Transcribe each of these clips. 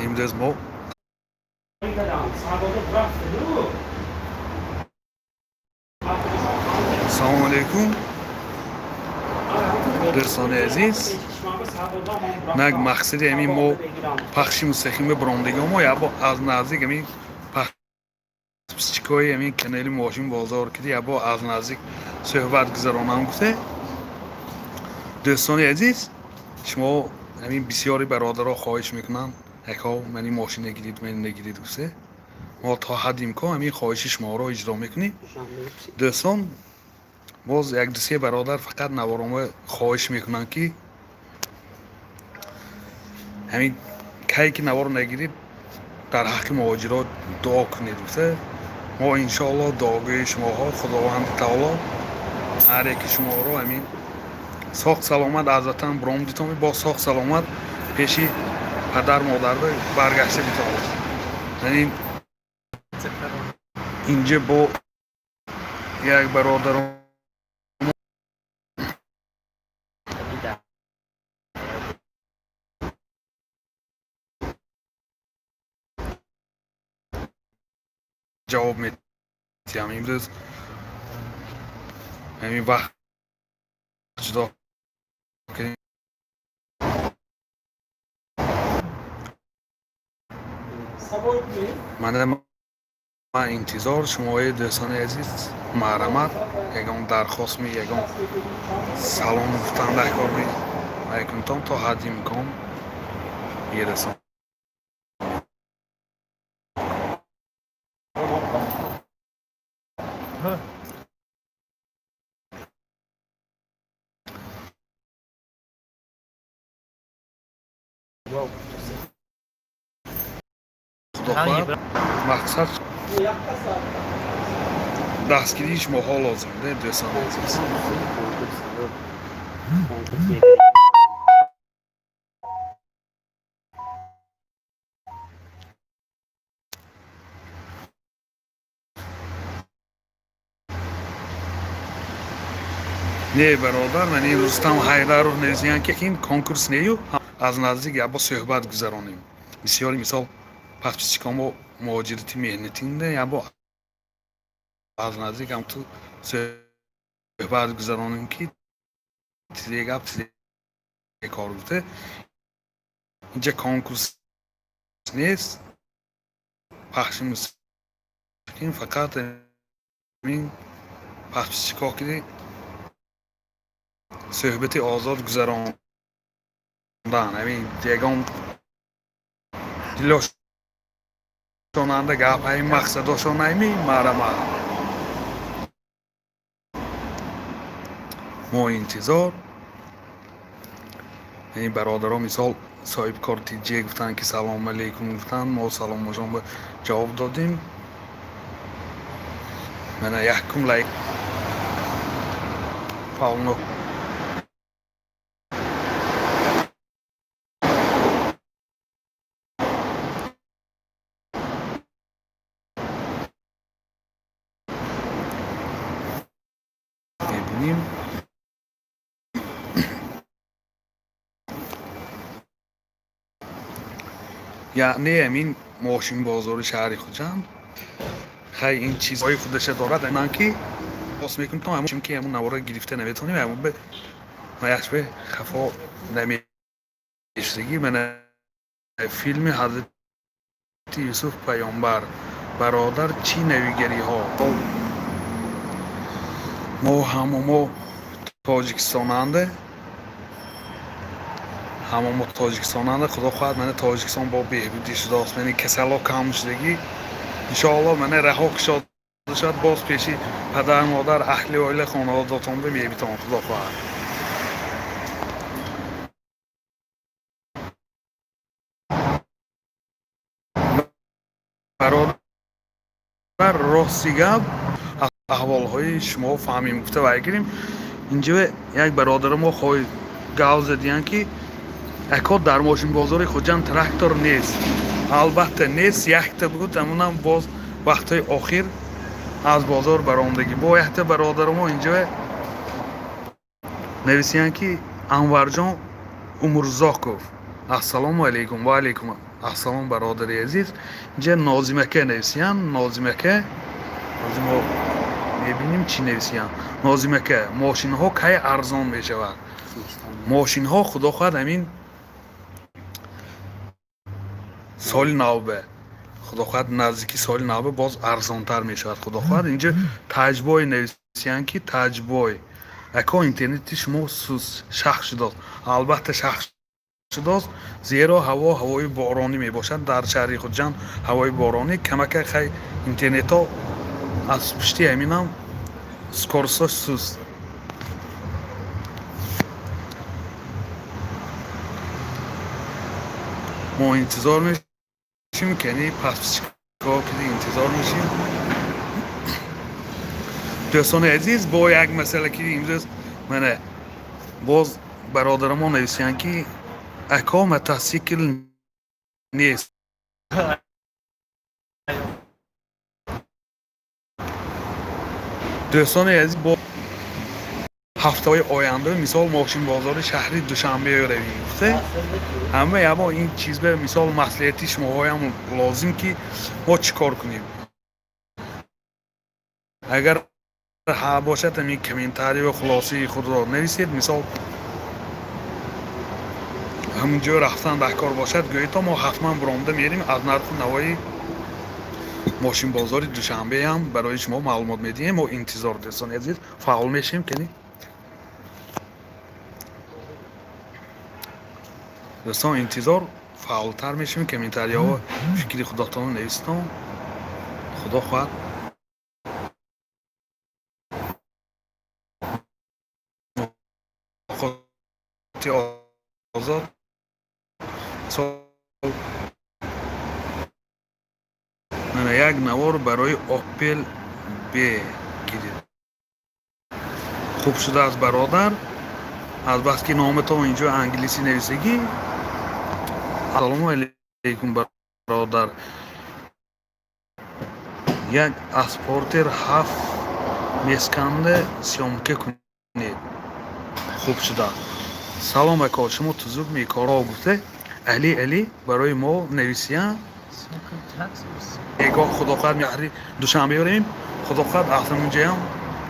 Имрӯз мо ассалому алайкум, дӯстони азиз. Нак мақсади ҳамин мо пахши мустақими баромадагиҳо мо ябо аз наздик ҳамин подписчикои ҳамин канали Мошин бозор киди ябо аз наздик суҳбат гузаронам гуфте. Дӯстони азиз, шумо ҳамин бисёри бародаро хоҳиш мекунанд, яко мани мошин нагирид, мани нагирид гуфте. Мо то ҳадди имкон ҳамин хоҳиши шуморо иҷро мекунем. Дӯстон, боз як ду се бародар фақат наворома хоҳиш мекунанд, ки ҳамин кай ки навор нагирид, дар ҳаққи муҳоҷирот дуо кунед гуфта. Мо иншоалло дуогӯи шумоҳо, Худованди таоло ҳар яки шуморо ҳамин соғ саломат аз ватан биромдитон, боз соғ саломат пеши падар модарба баргашта битонад. Яъне инҷа бо як бародарон ҷавоб медиҳам. Имрӯз ҳамин вақт ҷудо кардем. Мана ман интизор шумои, дӯстони азиз, марҳамат, ягон дархостми, ягон салом гуфтан дар кор мекунтон, то ҳадди имкон мерасон. Худо хоҳад, мақсад дастгирии шумоҳо лозим, дӯстони азиз. Не, бародар, ман ин Рустам Ҳайдаров нависиян, ки ин конкурс нею, аз наздик ябо суҳбат гузаронем. Бисёри мисол подписчикомо муҳоҷирати меҳнатинда ябо аз наздик ҳам ту суҳбат гузаронем, ки тизе гап, тизе кор гуфта. Инҷа конкурс нест, пахши мустақим фақат ин подписчикҳо ки суҳбати озод гузарондан, ҳамин ягон дилошонанда гап, ҳамин мақсадошон ҳами марҳамат, мо интизор. Ин бародаро, мисол соҳибкор Тиҷе гуфтанд, ки салому алейкум гуфтанд, мо саломошон ба ҷавоб додем. Мана якум лайк полно. Мебинем. Яъне ҳамин мошинбозори шаҳри Хуҷанд хай ин чизҳои худаша дорад. Ман ки пос мекунам, то ҳамон ки ҳамон навора гирифта наметавонем, ҳамон бе маяшбе хафо намешудагӣ. Мана филми ҳазрати Юсуф паёмбар, бародар, чӣ навигариҳо? Мо ҳамо мо тоҷикистонанда, ҳамо мо тоҷикистонанда. Худо хоҳад, мана Тоҷикистон бо беҳбудӣ шудааст, мани касало кам шудагӣ, иншоалло мана раҳо кушода шавад, боз пеши падар модар, аҳли оила, хонаводатонба мебитон, худо хоҳад. Бародар, рости гап, аҳволҳои шумо фаҳмем гуфта вай гирем. Инҷа як бародари мо хоҳи гав задиян, ки ако, дар мошинбозори Хуҷанд трактор нест. Албатта, нест, якта буд, ҳамунам боз вақтҳои охир аз бозор баромадагӣ. Бо якта бародари мо инҷа нависиян, ки Анварҷон Умурзоқов, ассалому алайкум. Ва алайкум ассалом, бародари азиз. Инҷа Нозимака нависиянд. Нозимака, ҳозир мо мебинем, чӣ нависиянд. Нозимака, мошинҳо кай арзон мешавад? Мошинҳо, худо хоҳад, ҳамин соли навбе, худо хоҳад, наздики соли навбе боз арзонтар мешавад, худо хоҳад. Инҷа Таҷбой нависиянд, ки Таҷбой ако, интернети шумо шах шудааст. Албатта, шах шудааст, зеро ҳаво ҳавои боронӣ мебошад. Дар шаҳри Хуҷанд ҳавои боронӣ камака, хай, интернетҳо аз пушти ҳаминам скорость ош суст. Мо интизор мешим, кани подписчик ҳо интизор мешим. Дӯстони азиз, бо як масъала, ки имрӯз мана боз бародарамон нависиянд, ки ако, мотосикл нест. Дӯстони азиз, бо ҳафтаҳои оянда, мисол, мошинбозори шаҳри Душанбе равем гуфте ҳама. Ямо ин чиз бе, мисол, маслиҳати шумоҳоям лозим, ки мо чӣ кор кунем. Агар ҳа бошад, ҳамин комментарий ю хулосаи худро нависед. Мисол, ҳамин ҷо рафтан дар кор бошад, гӯед, то мо ҳатман буромда мерем, аз нарху навои мошинбозори Душанбеам барои шумо маълумот медиҳем. Мо интизор, дӯстони азиз, фаъол мешем. Кани, дӯстон, интизор, фаъолтар мешавем. Комментарияҳо фикри худотонро нависитон, худо хоҳад. Нуқоти озод сол мана як навор барои Опел Б гирид. Хуб шудааст, бародар. Азбаски номатон инҷо англисӣ нависагӣ. Ассалому алайкум, бародар. Як Спортер ҳафт месканда съёмка кунед. Хуб шудааст. Салом, ако, шумо тузук мекоро гуфте Али Али барои мо нависиян. Егоҳ, худо хоҳад, шаҳри Душанбе ёрем, худо хоҳад, аз ҳамунҷоям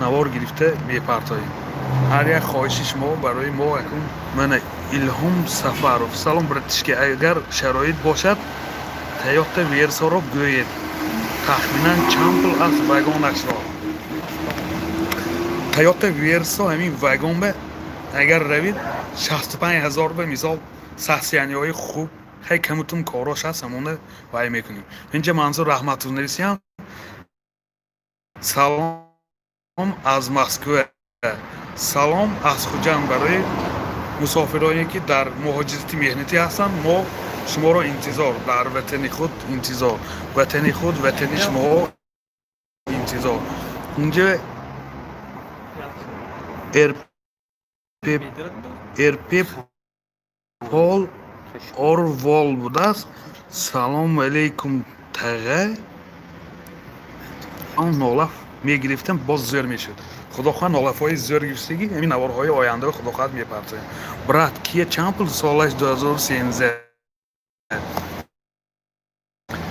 навор гирифта мепартоем. Ҳар як хоҳиши шумо барои мо акун. Мана Илҳом Сафаров: салом, братишка, агар шароит бошад, Тойота Версоро гӯед, тахминан чанд пул аст вагонашро. Тойота Версо ҳамин вагон ба агар равид, 65 000 ба, мисол, состояние ҳои хуб, хай, камутум корош ҳаст, ҳамона вай мекунем. Инҷа Мансур Раҳматов нависиям: салом аз Москва. Салом аз Хуҷанд барои мусофироне, ки дар муҳоҷирати меҳнатӣ ҳастанд. Мо шуморо интизор, дар ватани худ интизор, ватани худ, ватани шумоҳо интизор. Инҷа РП Пол Орвол будааст. Салому алейкум, таға. Он нолаф мегирифтам, боз зӯр мешуд. Худо хоҳад, нолафҳои зӯр гирифтагӣ, ҳамин наворҳои оянда, худо хоҳад, мепартоем. Брат, Кия чанд пул, солаш 2013?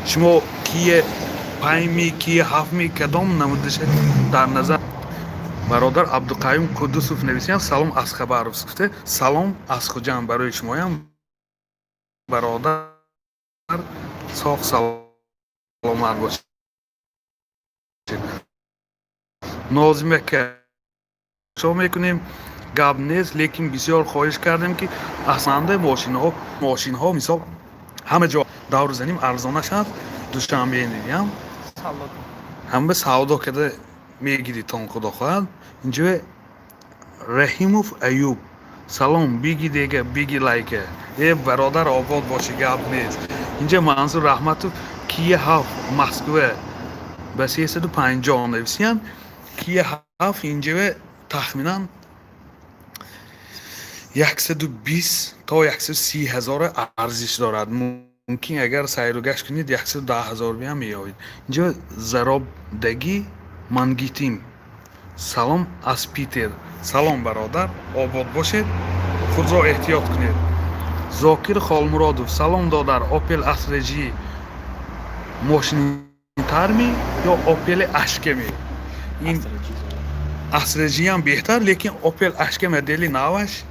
Шумо Кия панҷми, Кия ҳафтми, кадом намудаша дар назар? Бародар Абдуқаюм Қуддусов нависиям: салом аз Хабаровск гуфте. Салом аз Хуҷанд барои шумоям, бародар, соғ саломат бошед. Нозим ака, шо мекунем, гап нест, лекин бисёр хоҳиш кардем, ки асланда мошинҳо, мисол, ҳама ҷо давр занем, арзонаш аст. Душанбе ям ҳама савдо карда мегиритон, худо хоҳад. Инҷо Раҳимов Аюб: салом, биги дега, биги лайка. Э, бародар, обод бошӣ, гап нест. Инҷа Мансур Раҳматов: Кия ҳафт Москва ба 350 нависиянд. Кия ҳафт инҷа тахминан 120 то 130 ҳазор арзиш дорад. Мумкин, агар сайру гашт кунед, 110 000 биам меёбед. Инҷо Заробдагӣ Мангитим: салом аз Питер. Салом, бародар, обод бошед. Худро эҳтиёт кунед. Зокир Холмуродов: салом, додар, Опел Астра J мошинитарми ё Опели Ашкеми? Ин Астра J-ам беҳтар, лекин Опел Ашке модели наваш,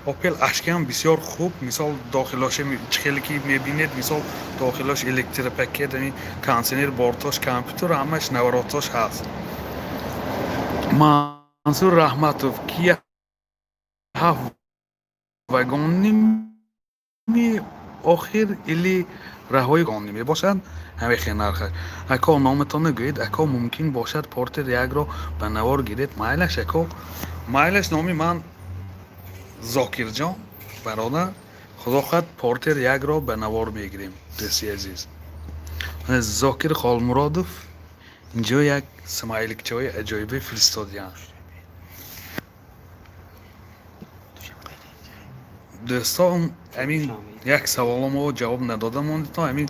Опел Ашкеам бисёр хуб. Мисол, дохилоше чӣ хеле ки мебинед, мисол, дохилош электропакет, ами кондиционер, бортош компютер, ҳамаш наворотош ҳаст. Мансур Раҳматов: Кия ҳафт вагоними охир или раҳои вагонӣ мебошад? Ҳамехе нархаш. Ако, номатон гӯед. Ако, мумкин бошад, Портер якро ба навор гиред? Майлаш, ако, майлаш. Номи ман Зокирҷон, бародар. Худо хоҳад, Портер якро ба навор мегирем, дӯсти азиз. Зокир Холмуродов инҷо як смайликчаҳои аҷоибе фиристодиянд. Дӯстон, ҳамин як саволо мо ҷавоб надода мондитон. Ҳамин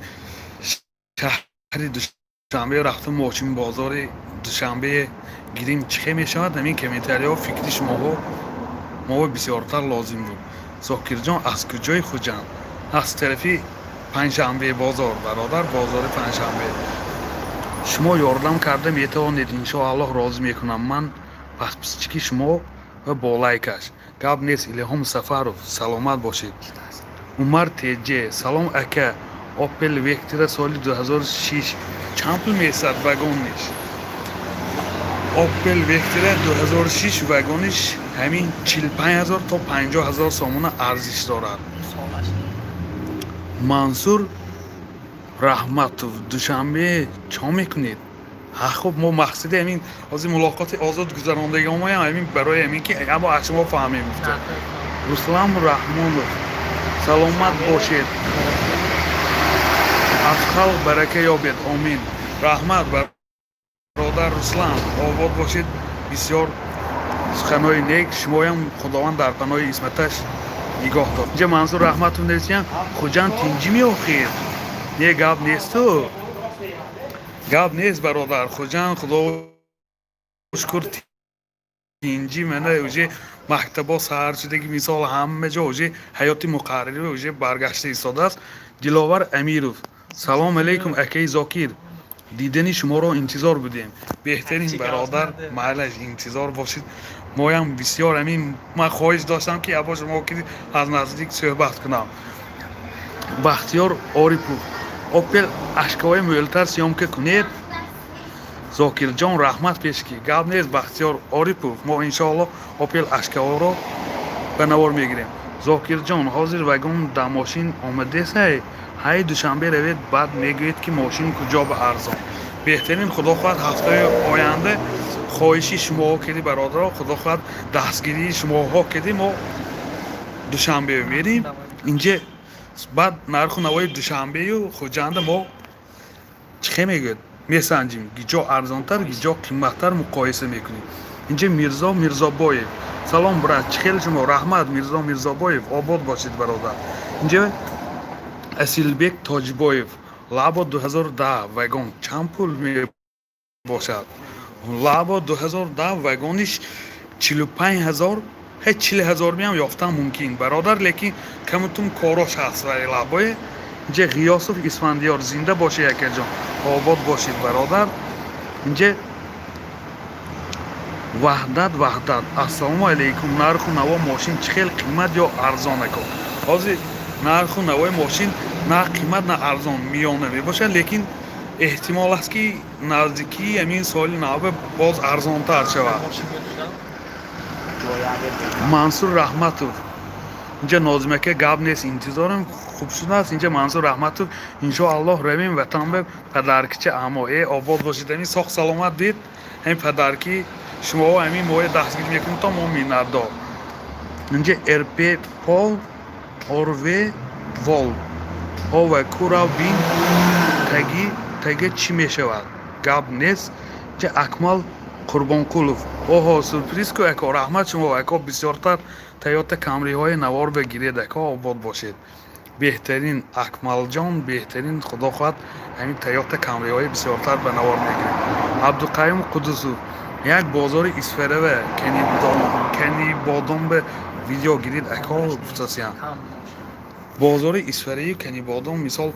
шаҳри Душанбе рафтум, мошин бозори Душанбе гирим, чӣ хел мешавад? Ҳамин комментариҳо, фикри шумоҳо мо бисёртар лозим буд. Зокирҷон, аз куҷои Хуҷанд? Аз тарафи Панҷшанбе бозор, бародар, бозори Панҷшанбе. Шумо ёрдам карда метавонед, иншоаллоҳ, розӣ мекунам ман подписчики шумо ва бо лайкаш. Гап нест. Илҳом Сафаров, саломат бошед. Умар Теҷе: салом, ака, Опел Вектра соли 2006 чанд пул месад, вагониш? Опел Вектра 2006, вагониш ҳамин 45 000 то 50 000 сомона арзиш дорад. Мансур Раҳматов: Душанбе чо мекунед? Ҳа, хуб, мо мақсади ҳамин ҳозир мулоқоти озод гузарондагӣ омаям, ҳамин барои ҳамин ки аммо аз шумо фаҳмем гуфта. Руслан Раҳмонов: саломат бошед, аз халқ барака ёбед, омин. Раҳмат, бародар Руслан, обод бошед. Бисёр суханҳои нек. Шумоям Худованд дар паноҳи исматаш нигоҳ дор. Инҷа Мансур Раҳматов нависиян: Хуҷанд тинҷӣ меохир? Не, гап несту, гап нест, бародар. Хуҷанд, Худо шукр, тинҷӣ. Мана, уже мактабо саҳар шудаги, мисол, ҳама ҷо уже ҳаёти муқаррарӣ уже баргашта истодааст. Диловар Амиров: салом алейкум, акаи Зокир, дидани шуморо интизор будем. Беҳтарин, бародар, майлаш, интизор бошед. Моям бисёр ҳамин ман хоҳиш доштам, ки або шумо ки аз наздик суҳбат кунам. Бахтиёр Орипов: Опел Ашкаҳои мӯлтар съёмка кунед, Зокирҷон, раҳмат пешкӣ. Гап нест, Бахтиёр Орипов, мо иншоалло Опел Ашкаҳоро ба навор мегирем. Зокирҷон, ҳозир вагон да мошин омадесай? Ҳай, Душанбе равед, баъд мегӯед, ки мошин куҷо ба арзон. Беҳтарин. Худо хоҳад, ҳафтаи оянда, хоҳиши шумоҳо кеди, бародаро, худо хоҳад, дастгирии шумоҳо кеди, мо Душанбе мерим. Инҷа баъд нарху навои Душанбею Хуҷанда мо чӣ хел мегӯяд, месанҷим, гиҷо арзонтар, гиҷо қимматтар, муқоиса мекунем. Инҷа Мирзо Мирзобоев: салом, брат, чӣ хел шумо? Раҳмат, Мирзо Мирзобоев, обод бошед, бародар. Инҷа Асилбек Тоҷибоев: Лабо 2010 вагон чанд пул мебошад? Лабо 2010 вагониш 45 000, ҳеҷ 40 000 меам ёфтан мумкин, бародар, лекин камутум корош ҳаст ваи лабое. Инҷа Ғиёсов Исфандиёр: зинда бошед, акаҷон, обод бошед, бародар. Инҷа Ваҳдат Ваҳдат: ассалому алайкум, нарху наво мошин чӣ хел, қимат ё арзон, ако? Ҳозир нарху навои мошин на қимат, на арзон, миёна мебошад, лекин эҳтимол аст, ки наздикии ҳамин соли нав боз арзонтар шавад. Мансур Раҳматов инҷа: Нозимака, гап нест, интизорам, хуб шудааст. Инҷа Мансур Раҳматов: иншоаллоҳ, равем ватан ба падаркича амо. Э, обод бошед, ҳамин соҳ саломат бед. Ҳамин падарки шумо ҳамин моя дастгирӣ мекунед, то мо миннатдор. Инҷа РП Пол Орв Вол ҳова курав бин, таги таги чӣ мешавад? Гап нест. Инҷа Акмал Қурбонқулов: оҳо, сюрприз ку, ако. Раҳмат шумо, ако. Бисёртар Тойота Камриҳои навор бигиред, ако, обод бошед. Беҳтарин, Акмалҷон, беҳтарин. Худо хоҳад, ҳамин Тойота Камриҳои бисёртар ба навор мегирем. Абдуқаюм Қудусов: як бозори Исфарава Канибодом ба Видео гирид, ако, гуфтасиян. Бозори Исфарию Канибодом, мисол,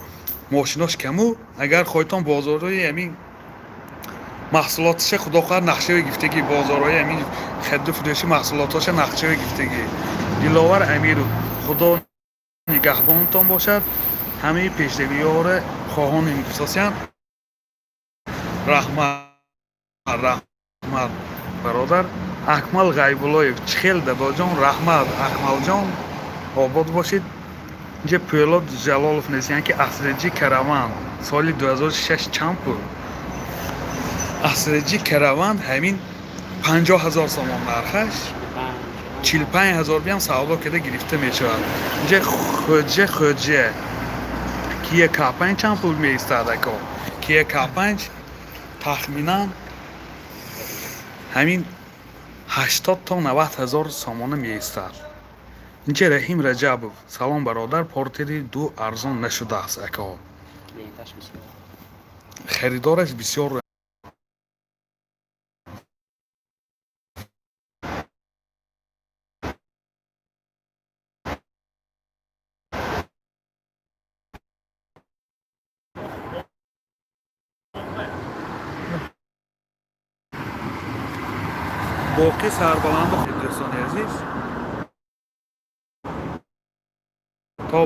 мошинош каму. Агар хоҳитон, бозорҳои ҳамин маҳсулоташа, худо хоҳад, нақшаи гифтагӣ, бозорҳои ҳамин хариду фурӯши маҳсулотҳоша нақшаи гифтагӣ. Диловар Амиров, Худо нигаҳбонтон бошад, ҳамаи пешравиҳоро хоҳонем, гуфтасиян. Раҳмат, раҳмат, бародар. Акмал Ғайбуллоев: чӣ хел, дадоҷон? Раҳмат, Акмалҷон, обод бошед. Инҷа Пӯлод Ҷалолов нестиян, ки Асреҷи Караван соли 2006 чанд пул? Асреҷи Караван ҳамин 50 000 сомон нархаш, 45 000 биям савдо карда гирифта мешавад. Инҷа Хоҷа Хоҷа: Кия К5 чанд пул меистад, ако? Кия К5 тахминан ҳамин 80 то 90 000 сомона меистад. Инҷа Раҳим Раҷабов: салом, бародар, Портери ду арзон нашудааст, ако? Харидораш бисёр. Боқӣ сарбаланду, дӯстони азиз, то